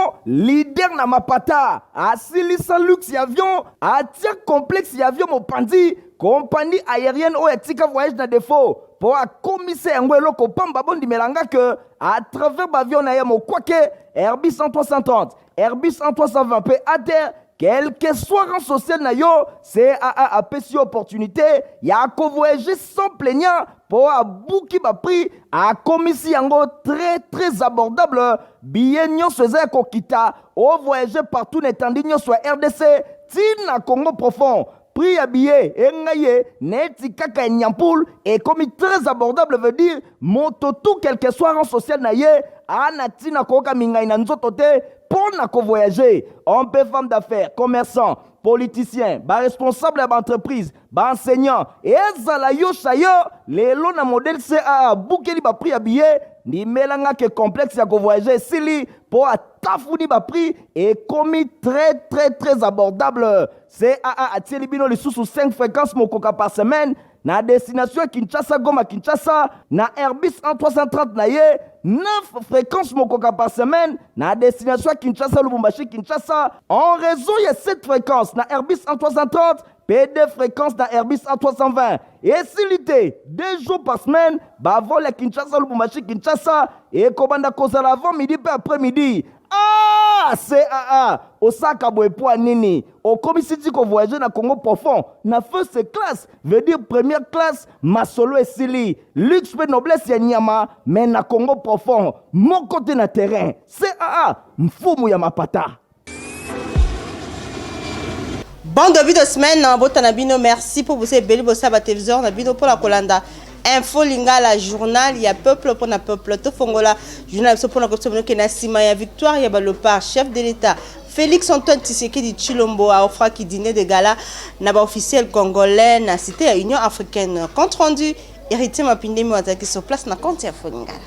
profond, leader na mapata, asilisa luxe ya avion, atia complexe ya avion mopanzi, compagnie aérienne oyo atika voyage na défaut mpo akomisa yango eloko pamba. Bondimela nga ke à travers baavion na ye mokwake Airbus 330, Airbus 320 mpe ATR, quel que soit rang social na yo, CAA apesi yo opportunité ya kovoyager sans plaignant mpo abuki baprix, akomisi yango très très abordable. Billet nyonso eza ya kokita, ovoyage partout na etandi nyonso ya RDC ntina Congo profond. Prix ya billet engai ye neti kaka ya nyampule, ekomi très abordable. Veut dire moto tout, quel que soit rang social na ye, ana ntina koyoka mingai na nzoto te mpo na kovoyage. Homme mpe femme d'affaires, commerçant, politicien, baresponsable ya baentreprise, baenseignant, ezala yo sayo lelo na modèle CAA abukeli baprix ya billet, ndimelanga ke complexe ya kovoyage esili mpo atafuni baprix, ekomi très très très abordable. CAA atieli bino lisusu 5 fréquences mokoka par semaine na destination ya Kinshasa, Goma, Kinshasa na Airbus 330 na ye, 9 fréquences mokoka par semaine na destination ya Kinshasa, Lubumbashi, Kinshasa, en raison ya 7 fréquences na Airbus 330 mpe 2 fréquences na Airbus A320. Esili te, 2 jours par semaine bavol ya Kinshasa, Lubumbashi, Kinshasa ekobanda kozala avant midi mpe après midi. Ah, CAA osaka boye po ya nini? Okomisi ti kovoyage na Congo profond na first class, veut dire première classe. Masolo esili, luxe mpe noblesse ya nyama, me na Congo profond moko te na terrain. CAA, mfumu ya mapata. Bon début de semaine na mabota na bino. Merci mpo bosa ebele bosala batéléviseur na bino mpona kolanda Info Lingala, journal ya peuple mpona peuple. Tofongola journal na biso mpona koyebisa bino ke na nsima ya victoire ya baléopard, chef de l'État Félix Antoine Tshisekedi Tshilombo aoffraki dîner de gala na baofficiel congolais na cité ya Union africaine. Compte rendu, Héritier Mapindemi azalaki sur place na compte ya Info Lingala.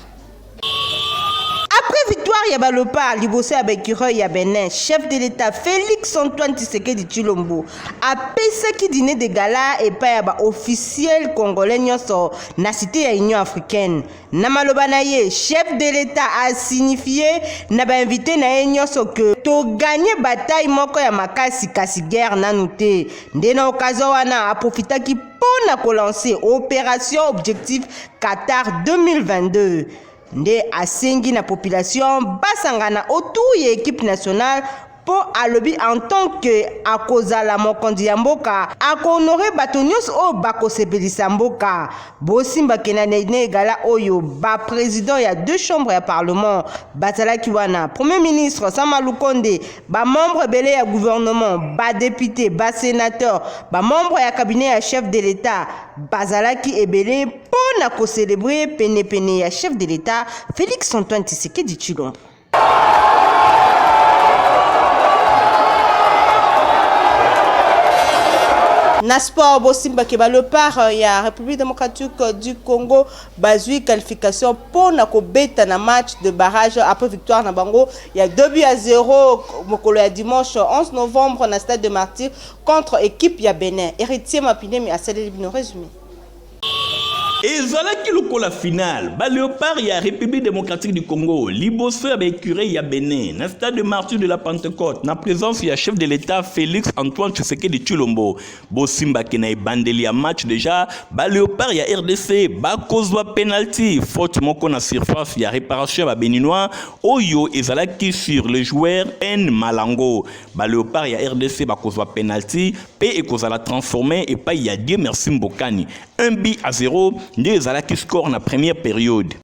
Après victoire ya baléopard liboso ya baécureuil ya Benin, chef de l'État Félix Antoine Tshisekedi Tshilombo apesaki dîner de gala epai ya baofficiel congolais nyonso na cité ya Union africaine. Na maloba na ye, chef de l'État asignifie na bainvité na ye nyonso ke togagner bataille moko ya makasi, kasi guerre nanu te. Nde na occasion wana aprofitaki mpo na kolancer opération Objectif Qatar 2022. Nde asengi na population basangana autour ya équipe nationale, mpo alobi en tant que akozala mokonzi ya mboka, akohonorer bato nyonso oyo bakosepelisa mboka. Bosimbake na dîner gala oyo, baprésident ya deux chambres ya parlement bazalaki wana, premier ministre Sama Lukonde, bamembre ebele ya gouvernement, badéputé, basénateur, bamembre ya cabinet ya chef de l'État bazalaki ebele mpo na kocélébrer penepene ya chef de l'État Félix Antoine Tshisekedi Tshilombo. Na sport, bosimbaki baléopard ya République démocratique du Congo bazwi qualification mpo na kobeta na match de barrage après victoire na bango ya 2 buts à 0 mokolo ya dimanche 11 novembre na stade de Martyr contre équipe ya Benin. Héritier Mapinemi asaleli bino résumé. Ezalaki lokola finale. Baléopard ya République démocratique du Congo liboso ya baécureuil ya Benin na stade de Martyr de la Pentecôte, na présence ya chef de l'État Félix Antoine Tshisekedi Tshilombo. Bosimbaki na ebandeli ya match déjà, baléopard ya RDC bakozwa penalty, faute moko na surface ya réparation ya babéninois oyo ezalaki sur le joueur N Malango. Baléopard ya RDC bakozwa penalty mpe ekozala transformé epai ya Dieu Merci Mbokani. 1 but à 0 nde ezalaki score na première période.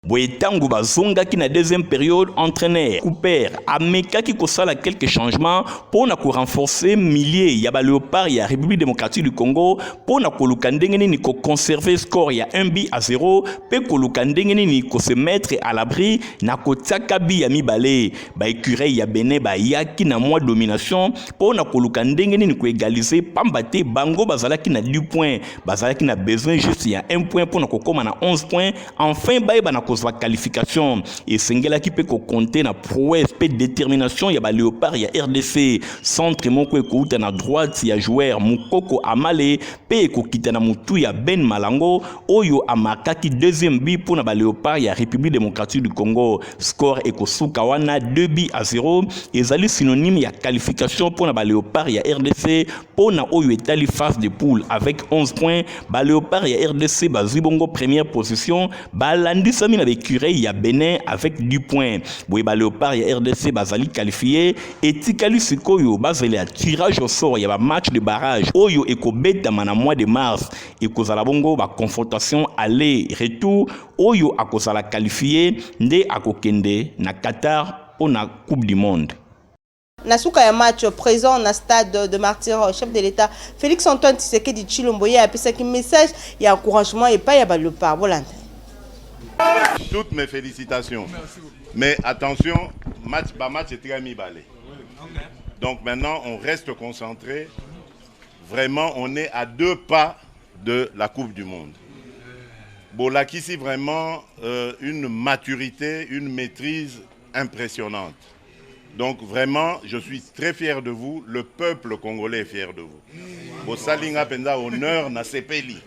Boye ntango bazongaki na deuxième période, entraîneur Cooper amekaki kosala quelques changements mpo na korenforcer milieu ya baléopard ya République démocratique du Congo, mpo na koluka ndenge nini koconserver score ya 1 but à 0 mpe koluka ndenge nini kose mettre à l'abri na kotiaka but ya mibale. Baécureuil ya Benin bayaki na mwa domination mpo na koluka ndenge nini koégaliser, pamba te bango bazalaki na 10 points, bazalaki na besoin juste ya 1 point mpo na kokóma na 11 points, enfin bayeba na kozwa qualification. Esengelaki mpe kokonte na prouesse mpe détermination ya baleopard ya RDC. Centre moko ekouta na droite ya joueur Mukoko Amale mpe ekokita na motu ya Ben Malango oyo amarkaki deuxième but mpo na baleopard ya République démocratique du Congo. Score ekosuka wana 2 buts à 0, ezali synonyme ya qualification mpo na baleopard ya RDC mpo na oyo etali phase de poule. Avec 11 points, baleopard ya RDC bazwi bongo première position, balandisami na baécureuil ya Benin avec 10 points. Boye baleopard ya RDC bazali qualifié. Etikali sikoyo bazela ya tirage au sort ya bamatch de barrage oyo ekobetama na mois de mars. Ekozala bongo baconfrontation aller retour. Oyo akozala qualifié nde akokende na Qatar mpo na Coupe du monde. Na suka ya match, présent na Stade de Martyr, chef de l'État Félix Antoine Tshisekedi Tshilombo ye apesaki message ya encouragement epai ya baleopard. Bolanda. Toutes mes félicitations. Mais attention, match, bah, match est très mibale. Donc maintenant, on reste concentré. Vraiment, on est à deux pas de la Coupe du Monde. Bolakisi vraiment une maturité, une maîtrise impressionnante. Donc vraiment, je suis très fier de vous. Le peuple congolais est fier de vous. Bosali nga penza honneur nasepeli.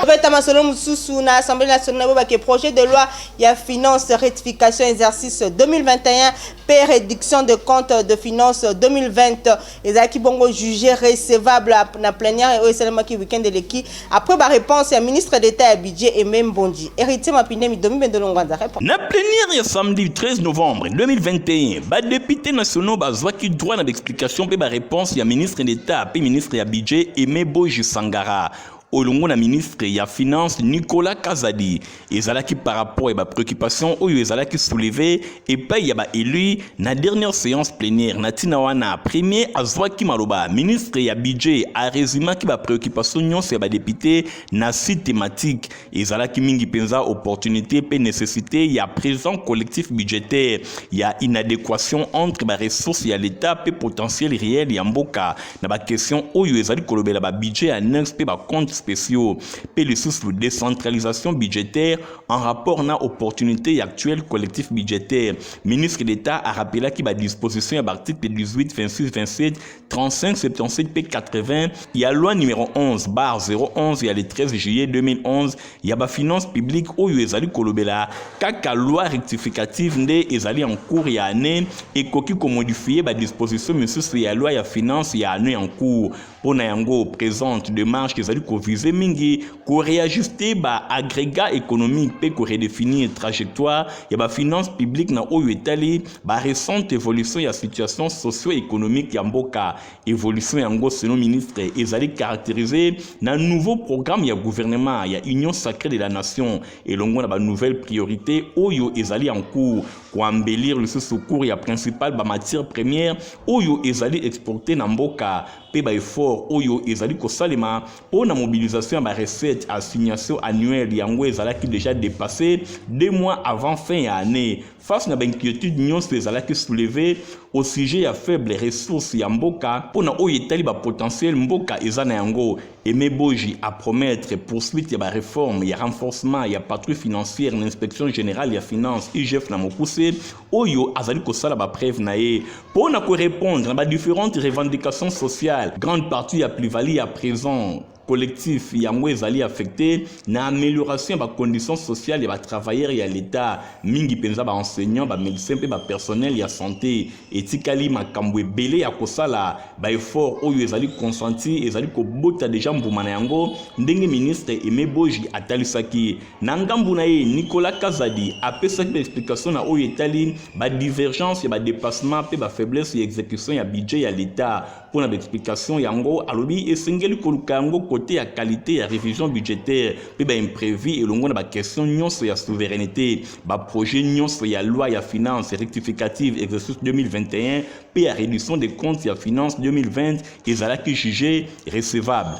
Obeta masolo mosusu. Na Assemblée nationale, boyebake projet de loi ya finance rectification exercice 2021 mpe réduction de compte de finance 2020 ezalaki bongo jugé recevable na plénière oyo esalemaki week-end eleki, après baréponse ya ministre d'État ya budget Aimé Boji. Héritier Mapinde Midomi Bendolongwanza. Na plénière ya samedi 13 novembre 2021, badéputé nationaux bazwaki droit na baexplication mpe baréponse ya ministre d'État mpe ministre ya budget Aimé Boji Sangara olongo na ministre ya finance Nicolas Kazadi. Ezalaki par rapport ya bapréoccupation oyo ezalaki soulevé epai ya baélu na dernière séance plénière. Na ntina wana, premier azwaki maloba, ministre ya budget, arésumaki bapréoccupation nyonso ya badéputé na six thématique. Ezalaki mingi mpenza opportunité mpe nécessité ya présent collectif budgétaire, ya inadéquation entre baressources ya l'État mpe potentiel réel ya mboka, na baquestion oyo ezali kolobela babudget annexe mpe bacompte spéciaux, mpe lisusu décentralisation budgétaire en rapport na opportunité actuelle collectif budgétaire. Ministre d'État arappelaki badisposition ya baarticle 18, 26, 27, 35, 77 mpe 80 ya loi numéro 11/011 ya le 13 juillet 2011 ya bafinance publique, oyo ezali kolobela kaka loi rectificative nde ezali en cours ya année ekoki komodifie badisposition misusu ya loi ya finance ya année en cours. Mpo na yango, présente démarche ezali kovise mingi koréajuste baagrégat économique mpe koredéfinir trajectoire ya bafinance publique na oyo etali barécente évolution ya situation socio-économique ya mboka. Évolution yango, selon ministre, ezali caractérisé na nouveau programme ya gouvernement ya Union sacrée de la nation elongo na banouvelle priorité oyo ezali en cours, koembellir lisusu cours ya principal bamatière première oyo ezali exporté na mboka, mpe baeffort oyo ezali kosalema mpo na mobilisation ya barecette. Assignation annuelle yango ezalaki déjà dépassé 2 mois avant fin ya année. Face na bainquiétude nyonso ezalaki soulevé au sujet ya faible ressource ya mboka mpo na oyo etali bapotentiel mboka eza na yango, Aimé Boji apromettre poursuite ya baréforme ya renforcement ya patrouille financière na Inspection générale ya finance, IGF na mokuse, oyo azali kosala bapreuve na ye mpo na korépondre na badifférentes revendications sociales. Grande partie ya plus-value ya présent collectif yango ezali affecté na amélioration ya bacondition sociale ya batravailleur ya l'État, mingi mpenza baenseignant, bamédecin mpe bapersonnel ya santé. Etikali makambo ebele ya kosala. Baeffort oyo ezali consenti ezali kobota deja mbuma na yango, ndenge ministre Aimé Boji atalisaki. Na ngambu na ye, Nicolas Kazadi apesaki baexplication na oyo etali badivergence ya badépassement mpe bafaiblesse ya exécution ya budget ya l'État. Mpo na baexplication yango, alobi esengeli koluka yango côté ya qualité ya révision budgétaire mpe baimprévu elongo na baquestion nyonso ya souveraineté. Baprojet nyonso ya loi ya finance rectificative exercice 2021 mpe ya réduction des comptes ya finance 2020 ezalaki jugé recevable.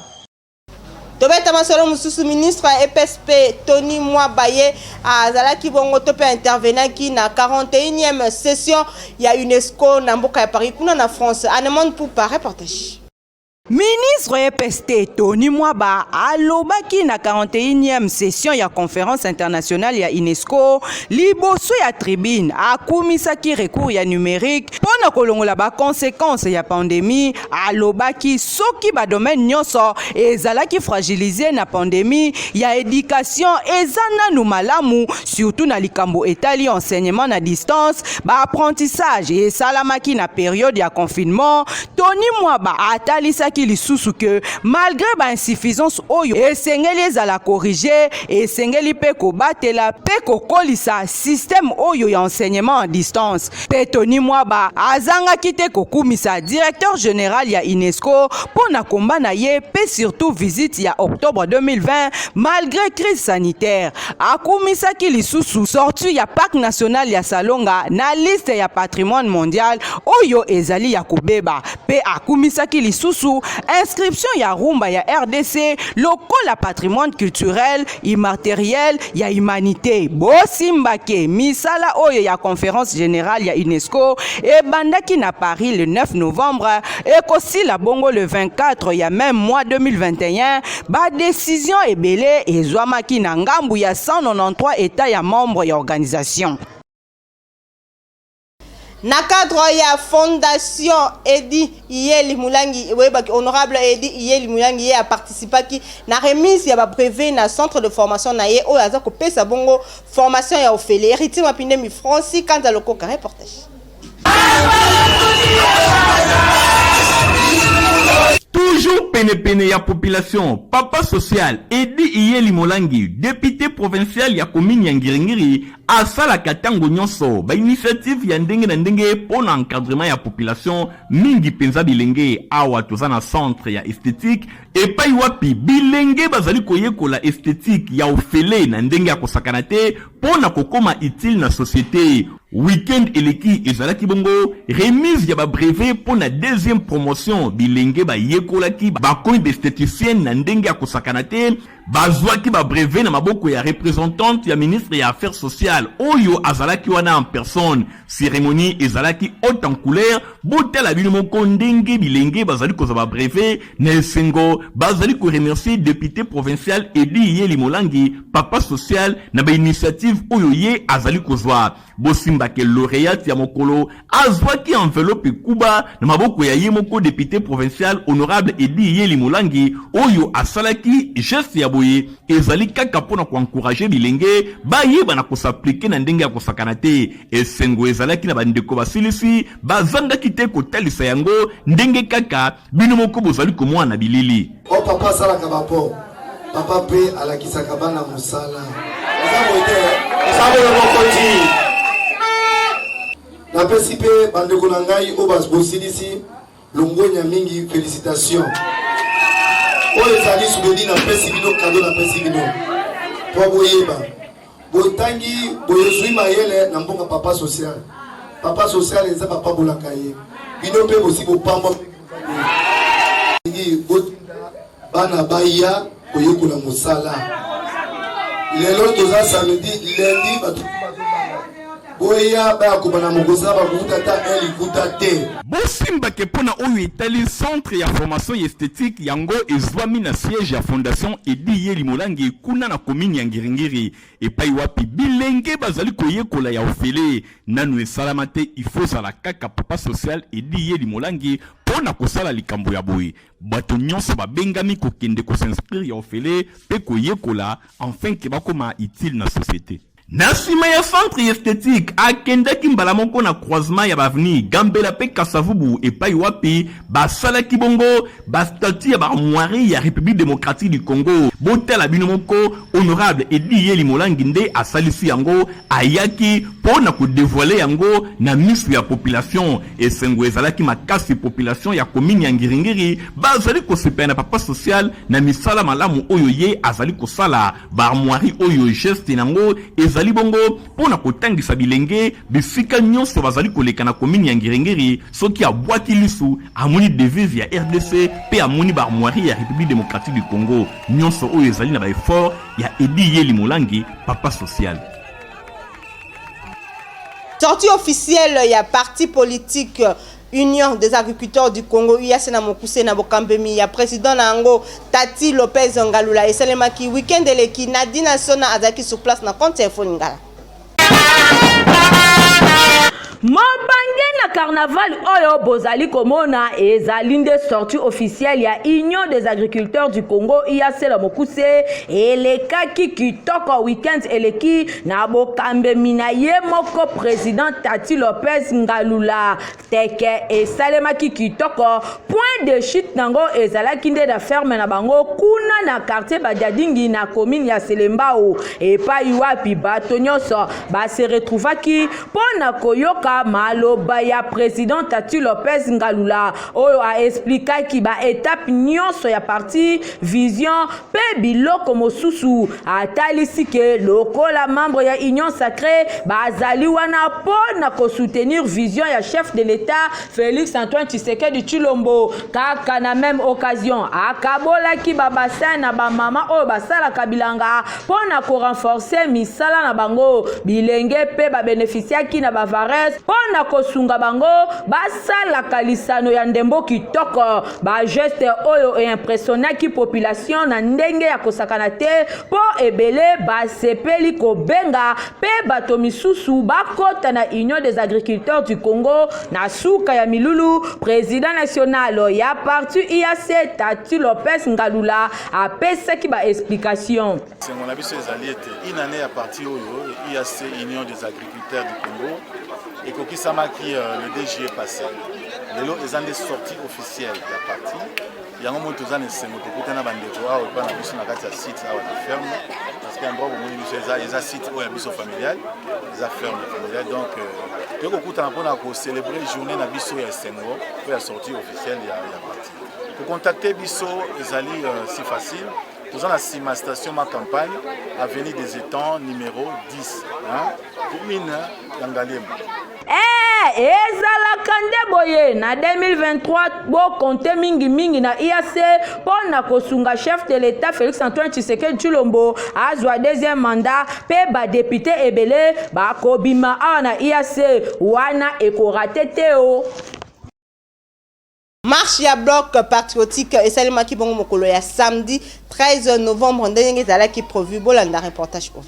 Tobeta masolo mosusu. Ministre ya EPSP Tony Mwaba ye azalaki bongo to mpe intervenaki na 41e session ya UNESCO na mboka ya Paris, kuna na France. Anemone Pupa, reportage. Ministre EPST Tony Mwaba alobaki na 41e session ya conférence internationale ya UNESCO liboso ya tribune. Akumisaki recours ya numérique mpo na kolongola baconséquence ya pandémie. Alobaki soki badomaine nyonso ezalaki fragilisé na pandémie, ya éducation eza nanu malamu, surtout na likambo etali enseignement na distance, baapprentissage esalamaki na période ya confinement. Tony Mwaba atalisaki lisusu ke malgré bainsuffisance oyo esengeli ezala corrigé, esengeli mpe kobatela mpe kokolisa système oyo ya enseignement en distance. Mpe Tony Mwaba azangaki te kokumisa directeur général ya UNESCO mpo na komba na ye, mpe surtout visite ya octobre 2020 malgré crise sanitaire. Akumisaki lisusu sortie ya Parc national ya Salonga na liste ya patrimoine mondial oyo ezali ya kobeba, mpe akumisaki lisusu inscription ya rumba ya RDC lokola patrimoine culturel immatériel ya humanité. Bosimbake misala oyo ya conférence générale ya UNESCO ebandaki na Paris le 9 novembre, ekosila bongo le 24 ya même mois 2021. Badécision ebele ezwamaki na ngambu ya 193 état ya membre ya organisation. Na cadre ya Fondation Edi Iyeli Mulangi, oyebaki honorable Edi Iyeli Mulangi, ye aparticipaki na remise ya babrevet na centre de formation na ye oyo aza kopesa bongo formation ya ofele. Héritier Mapindemi, Franci Kanza Lokoka, reportage. Toujours penepene ya population, papa social Edi Iyeli Molangi, député provincial ya commune ya Ngiringiri, asalaka ntango nyonso bainitiative ya ndenge na ndenge mpo na encadrement ya population, mingi mpenza bilenge. Awa toza na centre ya esthétique epai wapi bilenge bazali koyekola esthétique ya ofele na ndenge ya kosakana te mpo na kokóma utile na société. Weekend eleki ezalaki bongo remise ya babrevet mpo na deuxième promotion. Bilenge bayekolaki, bakomi baesthéticienne na ndenge ya kosakana te. Bazwaki babrevet na maboko ya représentante ya ministre ya Affaires sociales oyo azalaki wana en personne. Cérémonie ezalaki haute en couleur. Botala bino moko ndenge bilenge bazali kozwa babrevet na esengo, bazali koremercier député provincial Edi Yeli Molangi, papa social, na bainitiative oyo ye azali kozwa. Bosimbake lauréate ya mokolo azwaki enveloppe ekuba na maboko ya ye moko député provincial honorable Edi Yeli Molangi oyo asalaki geste ya boye. Ezali kaka mpo na koencourager bilenge bayeba na kos'appliquer na ndenge ya kosakana te. Esengo ezalaki na bandeko basilisi, bazangaki te kotalisa yango ndenge kaka bino moko bozali komona na bilili. O papa asalaka bapo, papa mpe alakisaka bana mosala. Eza boye te? Eza boye, mokonzi. Napesi mpe bandeko na ngai oyo bosilisi longwenya mingi, félicitation. Oyo ezali souvenir, napesi bino cadeau, napesi bino mpo boyeba botangi, boyezwi mayele na mboka papa social. Papa social eza bapambolaka ye, bino mpe bosi bopambwa mingi. Bana baya koyekola mosala. Lelo toza samedi, lundi bato boya baya kobana mokosala, bakokuta ata un likuta te. Bosimbake mpo na oyo etali centre ya formation ya esthétique, yango ezwami na siège ya Fondation Edi Yeli Molangi kuna na commune ya Ngiringiri, epai wapi bilenge bazali koyekola ya ofele. Nanu esalama te, ifo ozala kaka papa social Edi Yeli Molangi mpo na kosala likambo ya boye. Bato nyonso babengami kokende kos'inscrire ya ofele mpe koyekola afin ke bakóma utile na société. Na nsima ya centre esthétique, akendaki mbala moko na croisement ya baavenue Gambela mpe Kasavubu, epai wapi basalaki bongo bastatue ya baarmoirie ya République démocratique du Congo. Botala bino moko, honorable Edi Yeli Molangi nde asalisi yango, ayaki mpo na kodévoiler yango na miso ya population. Esengo ezalaki makasi, population ya commune ya Ngiringiri bazali kosepela na papa social na misala malamu oyo ye azali kosala. Baarmoirie oyo, geste nango ezali Ezali bongo mpo na kotangisa bilenge bisika nyonso bazali koleka na komini ya Ngiri-Ngiri, soki abwaki lisu amoni devise ya rdc mpe amoni ba armoiries ya Republique democratique du Congo. Nyonso oyo ezali na ba efforts ya Eddy Yeli Molangi, papa social. Sortie officielle ya parti politique Union des agriculteurs du Congo, UAC na mokuse, na bokambemi ya president na yango Tati Lopez Ngalula esalemaki week-end eleki. Nadine Sona azalaki sur place na compte ya Info Lingala. Mobange na carnaval oyo bozali komona ezali nde sortie officielle ya Union des agriculteurs du Congo UAC na mokuse elekaki kitoko week-end eleki na bokambemi na ye moko president Tati Lopez Ngalula. Teke esalemaki kitoko, point de chute nango ezalaki nde na ferme na bango kuna na quartier Badiadingi na commune ya Selembao, epai wapi bato nyonso ba se retrouvaki mpo na koyoka maloba ya president Tati Lopez Ngalula oyo a explikaki ba etape nyonso ya parti, vision mpe biloko mosusu. Atalisi ke lokola membre ya Union sacree bazali wana mpo na ko soutenir vision ya chef de l'Etat Felix Antoine Tshisekedi Tshilombo. Kaka na meme occasion akabolaki ba bassin na ba mama oyo basalaka bilanga mpo na ko renforcer misala na bango. Bilenge mpe ba beneficiaki na ba vares mpo na kosunga bango basalaka lisano ya ndembo kitoko. Ba gestes oyo e impressionnaki population na ndenge ya kosakana te mpo ebele basepeli kobenga mpe bato misusu bakota na Union des agriculteurs du Congo. Na suka ya milulu, president national ya parti UAC Tati Lopez Ngalula apesaki ba explications. Esengo na biso ezali ete une annee ya parti oyo UAC, Union des agriculteurs du Congo, ekokisamaki le 2 juillet passé. Lelo eza nde sortie officielle ya parti. Yango moi toza na esengo tokutana bandeko awa epai na biso na kati ya site awa na ferme, parce que endroit bomoni biso eza site oyo ya biso familial, eza ferme familiale. Donc toyei kokutana mpona kocélébrer journée na biso ya esengo oyo ya sortie officielle ya parti. Kocontacte biso ezali si facile. Toza na nsima station Ma Campagne, avenue des Étangs numéro 10, hein, commune ya Ngaliema. Ezalaka nde boye na 2023 bokonte mingi mingi na UAC mpo na kosunga chef de l'État Félix Antoine Tshisekedi Tshilombo azwa deuxième mandat mpe badepute ebele bakobima awa na UAC wana ekorate te o. Marche ya Bloc patriotique esalemaki bongo mokolo ya samedi 13 novembre ndenge ezalaki prévu. Bolanda reportage oyo.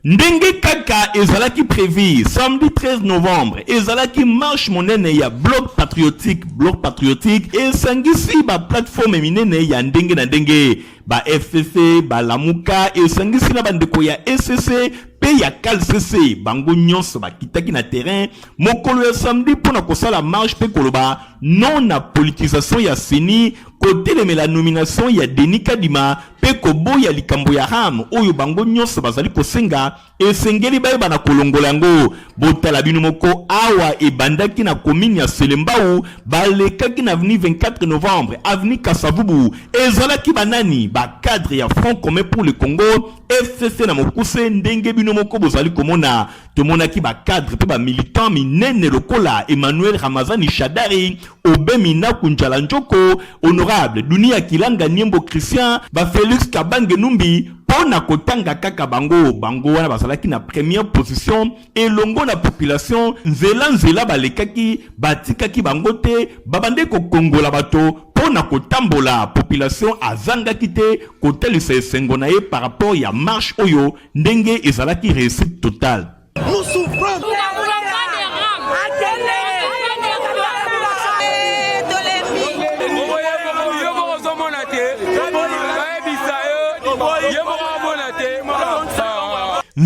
Ndenge kaka ezalaki prévu, samedi 13 novembre ezalaki marche monene ya Bloc patriotique. Bloc patriotique esangisi ba plateforme minene ya ndenge na ndenge, ba FCC, ba Lamuka, esangisi na bandeko ya ECC pe ya CALCC. Bango nyonso bakitaki na terrain mokolo ya samedi mpo na kosala marche pe koloba non na politisation ya CENI, kotelemela nomination ya Denis Kadima pe koboya likambo ya RAM oyo bango nyonso bazali kosenga esengeli bayeba na kolongola yango. Botala bino moko awa, ebandaki na commune ya Selembao, balekaki na avenue 24 novembre, avenue Kasavubu. Ezalaki banani? Ba cadre ya Front commun pour le Congo, FCC na mokuse. Ndenge bino moko bozali komona, tomonaki ba cadre pe ba militant minene lokola Emmanuel Ramazani Shadary, Aubin Minaku Njala Njoko, honorable Dunia Kilanga Niembo Christian, ba Felix Kabange Numbi, mpo na kotanga kaka bango. Bango wana bazalaki na première position elongo na population. Nzela nzela balekaki, batikaki bango te, babande kokongola bato mpo na kotambola. Population azangaki te kotalisa esengo na ye par rapport ya marche oyo ndenge ezalaki réussite totale. Nous souffrons.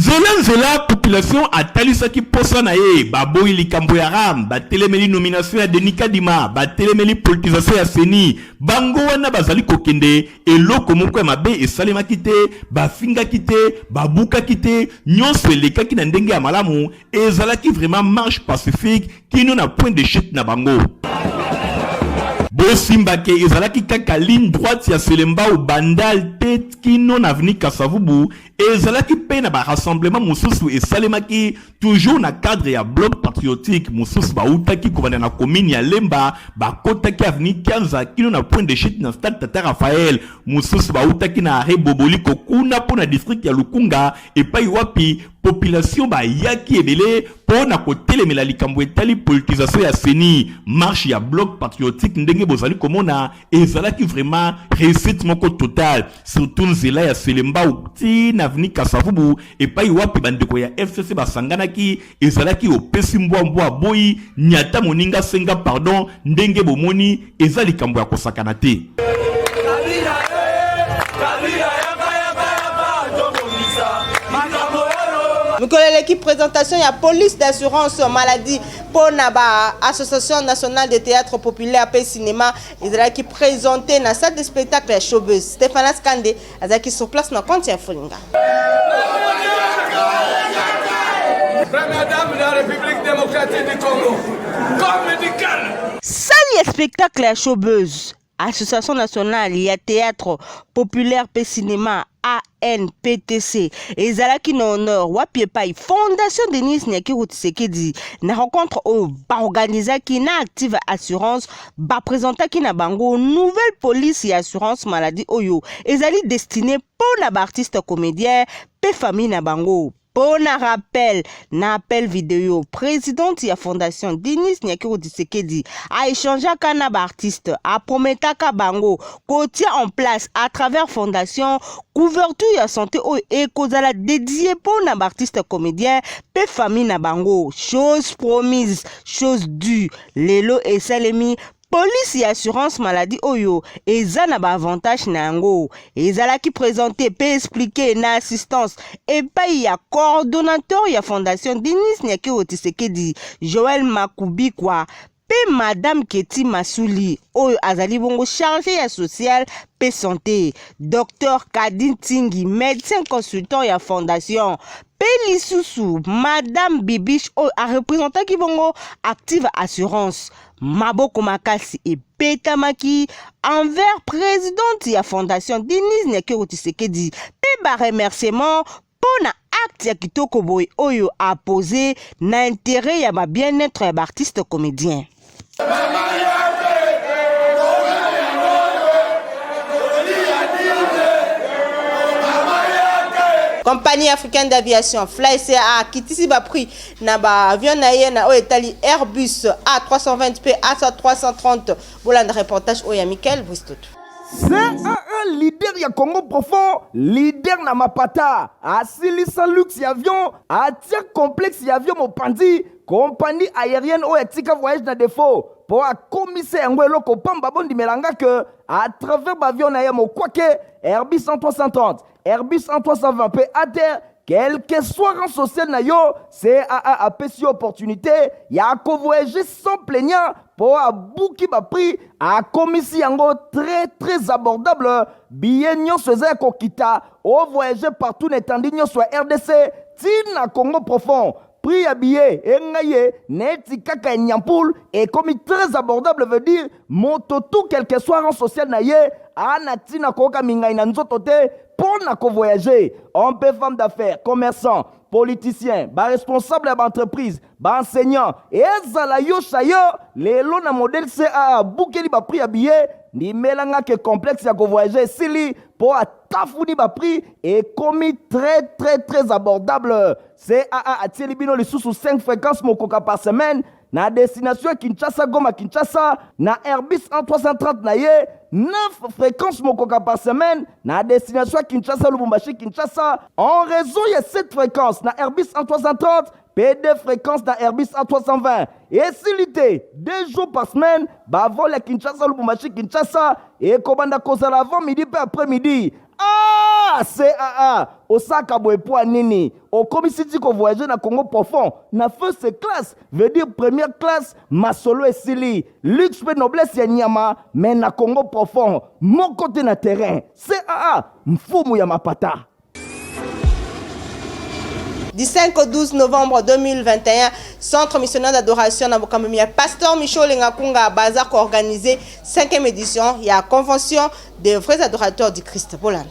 Nzela nzela population atalisaki posa na ye, baboyi likambo ya ram, batelemeli nomination ya Denis Kadima, batelemeli politisation ya CENI, bango wana bazali kokende, eloko moko ya mabe esalemaki te, bafingaki te, babukaki te, nyonso elekaki na ndenge ya malamu, ezalaki vraiment marche pacifique kino na point de chute na bango. Bosimba ke ezalaki kaka ligne droite ya Selembao Bandal te kino na avenue Kasavubu, ezalaki mpe na ba rassemblement mosusu esalemaki toujours na cadre ya bloc patriotique. Mosusu bautaki kobanda na commune ya Lemba, bakotaki avenue Kianza kino na point de chute na stade Tata Raphaël. Mosusu bautaki na arrêt Boboliko kuna mpo na district ya Lukunga, epai wapi population bayaki ebele mpo na kotelemela likambo etali politisation ya CENI. Marche ya bloc patriotique ndenge bozali komona ezalaki vraiment réussite moko totale, surtout nzela ya Selembao ti na avenue Kasavubu epai wapi bandeko ya FCC basanganaki. Ezalaki opesi mbwa mbwa boyi nyata moninga senga pardon, ndenge bomoni eza likambo ya kosakana te. Mikolo eleki, présentation ya police d'assurance maladie mpo na ba Association nationale de théâtre populaire mpe cinéma ezalaki présenté na salle de spectacle ya Showbuzz. Stéphanas Kande azalaki sur place na compte ya Folinga. Première dame de la République démocratique du Congo, corps médical. Salle ya spectacle ya Showbuzz, Association nationale ya théâtre populaire mpe cinéma, ANPTC, ezalaki na honneur wapi epai Fondation Denise Nyakeru Tshisekedi. Na rencontre oyo baorganizaki na Active Assurance, baprésentaki na bango nouvelle police ya assurance maladie oyo ezali destiné mpo na baartiste comédien mpe famille na bango. Mpo na rappel, na appel video, présidente ya Fondation Denise Nyakeru Tshisekedi aéchangeaka na baartiste, aprometaka bango kotia en place à travers fondation couverture ya santé oyo ekozala dédié mpo na baartiste comédien mpe famille na bango. Chose promise, chose due, lelo esalemi. Police ya assurance maladie oyo eza na baavantage na yango ezalaki présente mpe expliqué na assistance epai ya coordonnateur ya Fondation Denise Nyakeru Tshisekedi, Joel Makubikwa, mpe Madame Keti Masuli oyo azali bongo chargé ya social mpe santé, Dr Kadin Tingi, médecin consultant ya fondation, mpe lisusu Madame Bibiche oyo areprésentaki bongo Active Assurance. Maboko makasi ebetamaki envers présidente ya Fondation Denise Nyakeru Tshisekedi mpe baremerciement mpo na acte ya kitoko boye oyo apose na intérêt ya ba-bien-être ya baartiste comédien. Compagnie africaine d'aviation FlyCA akitisi baprix na baavion na ye na oyo etali Airbus A320 mpe A330. Bolanda reportage oyo ya Michael Bristoto. CAA, leader ya Congo profond, leader na mapata, asilisa luxe ya avion, atia complexe ya avion mopanzi, compagnie aérienne oyo atika voyage na défaut mpo akomisa yango eloko pamba. Bondimelanga ke à travers baavion na ye mokwake Airbus 330, Airbus 320 mpe ATR, quel que soit rang social na yo, CAA apesi yo opportunité ya kovoyager sans plaignant mpo abuki baprix, akomisi yango très très abordable. Billet nyonso eza ya kokita, ovoyage partout na etandi nyonso ya RDC ntina Congo profond. Prix ya billet engai ye neti kaka ya nyampule, ekomi très abordable, veut dire moto tout, quel que soit rang social na ye, ana ntina koyoka mingai na nzoto te mpo na kovoyage. Homme mpe femme d'affaires, commerçant, politicien, baresponsable ya baentreprise, baenseignant, ezala yo sayo lelo na modèle CAA abukeli baprix ya billet, ndimelanga ke complexe ya kovoyage esili mpo atafuni baprix, ekomi très très très abordable. CAA atieli bino lisusu 5 fréquences mokoka par semaine na destination ya Kinshasa, Goma, Kinshasa na Airbus 330 na ye, 9 fréquences mokoka par semaine na destination ya Kinshasa, Lubumbashi, Kinshasa en raison ya 7 fréquences na Airbus 330 mpe 2 fréquences na Airbus A320. Esili te, 2 jours par semaine bavol ya Kinshasa, Lubumbashi, Kinshasa ekobanda kozala avant midi mpe après midi. Ah! Ah CAA, osaka boye mpo ya nini? Okomisi ti ko voyager na Congo profond na first class, veut dire première classe, masolo esili, luxe mpe noblesse ya nyama, mais na Congo profond moko te na terrain. CAA, mfumu ya mapata. Du 5 au 12 novembre 2021, Centre missionnaire d'adoration na bokambi ya Pasteur Michel Olenga Kunga baza koorganiser 5e édition ya convention des vrais adorateurs du Christ. Bolanda.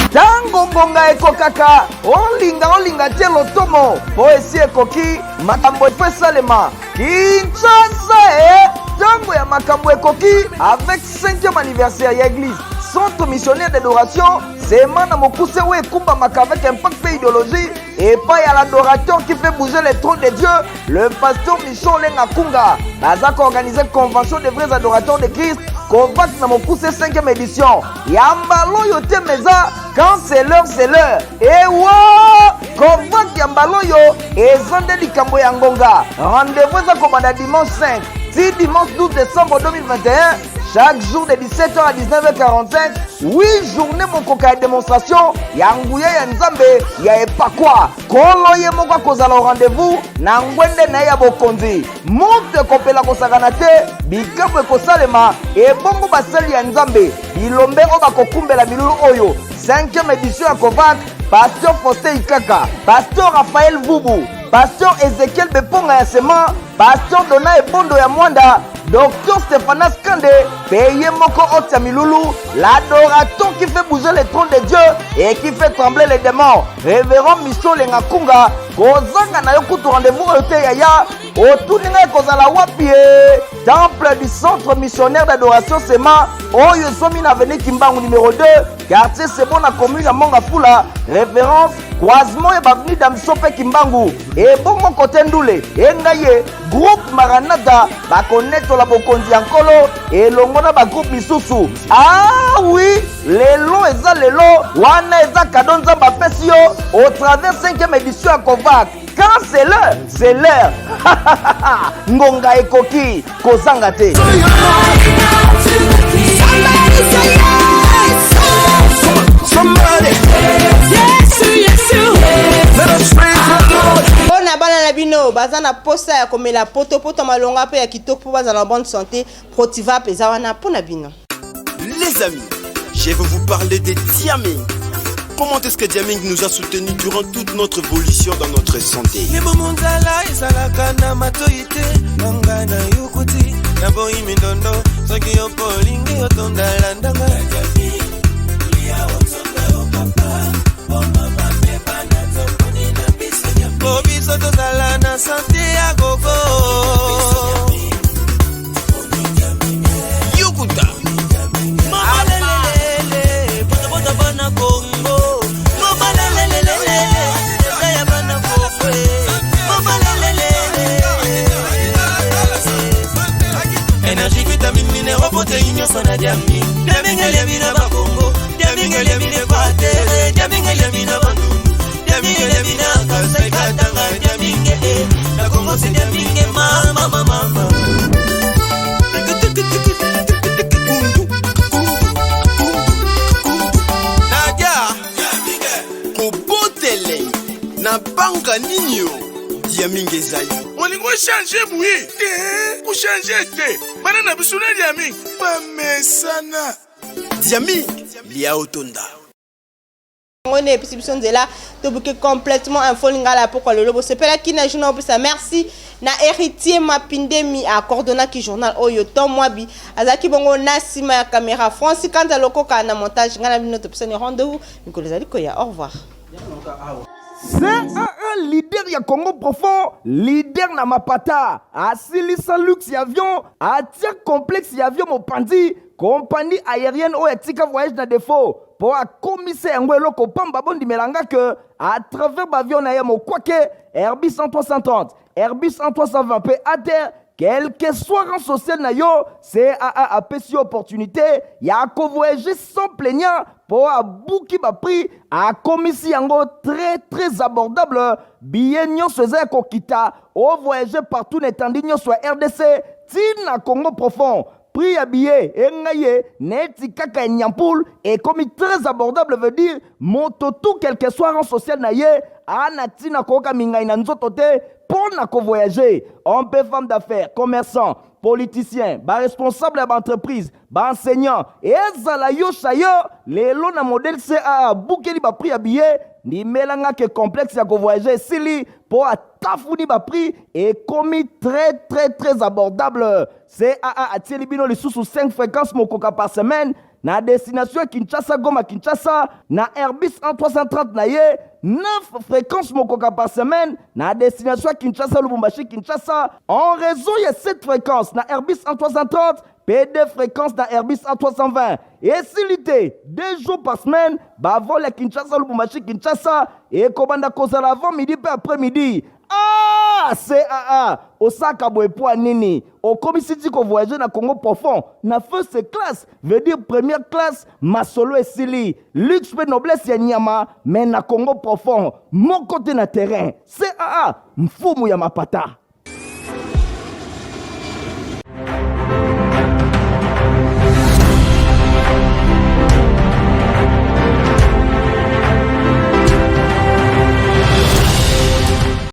Ntango ngonga ekokaka, olinga olinga te lotomo mpo esi ekoki, makambo efo esalema. Kinshasa e ntango ya makambo ekoki avec 5e anniversaire ya église Centre missionnaire d'adoration sema na mokuse oyo ekumbamaka avec impact mpe idéologie epai ya l'adorateur qui fait bouger le trône de Dieu, le pasteur Michon Olenga Kunga baza koorganiser convention des vrais adorateurs de Christ Covax na mokuse 5e édition ya mbala oyo te meza. Quand c'est l'heure, c'est l'heure. Ewa Covax ya mbala oyo eza nde likambo ya ngonga. Rendez-vous eza kobanda dimanche 5 ti dimanche 12 décembre 2021, chaque jour de 17h à 19h45. 8 journée mokoka ya démonstration ya nguya ya Nzambe ya epakwa. Kolo ye moko akozala au rendez-vous na ngwende na ye ya bokonzi. Moto ekopela kosakana te, bikambo ekosalema. Ebongo basali ya Nzambe bilombe oyo bakokumbela milulu oyo 5e édition ya Covac: Pasteur Faustin Ikaka, Pasteur Raphaël Vubu, Pasteur Ezekiel Beponga ya Sema, Pasteur Dona Ebondo ya Mwanda, Dr Stéphanas Kande mpe ye moko otia milulu, l'adorateur qui fait bouger le trône de Dieu et qui fait trembler les démons, Révérend Michel Olenga Kunga. Kozanga na yo kutu rendez-vous oyo te yaya. Otuni ngai kozala wapi? Ye temple du Centre missionnaire d'adoration Sema oyo ezwami na avenue Kimbangu numéro 2, quartier Sebo, na commune ya Mont-Ngafula, référence croisement ya baavenue Damso mpe Kimbangu. Ebongo kote ndule engai ye groupe Maranata bakonetola bokonzi ya Nkolo elongo na bagroupe misusu. Ah oui, lelo eza lelo wana, eza kado Nzambe apesi yo au travers 5e édition ya Covac. Quand c'est l'heure, c'est l'heure, ngonga ekoki, kozanga te. Somebody say yes. Somebody. Yes, yes, Let us praise the Lord. Mpo na bana na bino baza na posa ya komela potopoto malonga mpe ya kitoko mpo bazala na bonne santé, Protivap eza wana mpo na bino. Les amis, je vais vous parler de Diaming. Comment est-ce que Diaming nous a soutenus durant toute notre évolution dans notre santé? Libumu nzala ezalaka na matoi te na ngai na yokuti na boyi mindondo soki yo mpo olingi otondalandanga. Po biso tozala na santé ya gogo. Yokuta. Mamalelelele, potopoto bana Kongo. Mamalelelele, eza ya bana Kongo. Mamalelelele. Énergie, vitamine, minéraux, protéines nyonso na Diaming. Diaming eliemi na Bakongo, Diaming eliemi na Équateur, Diaming eliemi na Bandundu, Diaming eliemi na Kasai, Katanga, Diaming eh. Na Kongo c'est Diaming, mama mama mama. Nadia kobotele na banga nini yo Diaming ezali. Olingi ochange boye te, kochange te, bana na biso na Diaming bamesana. Diaming lia otonda. Yango nde epesi biso nzela tobuki complètement info lingala pokwa lelo. Bosepelaki na journal opesa. Merci na Héritier Mapindemi acoordonnaki journal oyo, Tom Mwabi azalaki bongo na nsima ya caméra, Francis Kanza Lokoka na montage. Ngai na bino topesani rendez-vous mikolo ezali koya. Au revoir. CAA, leader ya Congo profond, leader na mapata, asilisa luxe ya avion, atia complexe ya avion mopanzi, compagnie aérienne oyo atika voyage na défaut mpo akomisa yango eloko pamba. Bondimelanga ke à travers baavion na ye mokwake Airbus 330, Airbus 320 mpe ATR, quel que soit rang social na yo, CAA apesi yo opportunité ya kovoyager sans plaignant mpo abuki baprix, akomisi yango très très abordable. Billet nyonso eza ya kokita, ovoyage partout na etandi nyonso ya RDC ntina Congo profond. Prix ya billet engai ye neti kaka ya nyampul ekomi très abordable, veut dire moto tout, quelque soit rang social na ye, ana ntina koyoka mingai na nzoto te mpo na kovoyage. Homme mpe femme d'affaires, commerçant, politicien, baresponsable ya baentreprise, baenseignant, ezala yo sayo lelo na modèle CAA abukeli baprix ya billet. Ndimelanga ke complexe ya kovoyage esili mpo atafuni baprix ekomi très très très abordable. CAA atieli bino lisusu 5 fréquences mokoka par semaine na destination ya Kinshasa, Goma, Kinshasa na Airbus A330 na ye, 9 fréquences mokoka par semaine na destination ya Kinshasa, Lubumbashi, Kinshasa en raison ya 7 fréquences na Airbus A330 mpe 2 fréquences na Airbus A320. Esili te, 2 jours par semaine bavol ya Kinshasa, Lubumbashi, Kinshasa ekobanda kozala avant midi mpe après midi. Ah, CAA osaka boye po nini? Okomisi ti kovoyage na Congo profond na first class, veut dire première classe. Masolo esili, luxe mpe noblesse ya nyama, me na Congo profond moko te na terrain. CAA, mfumu ya mapata.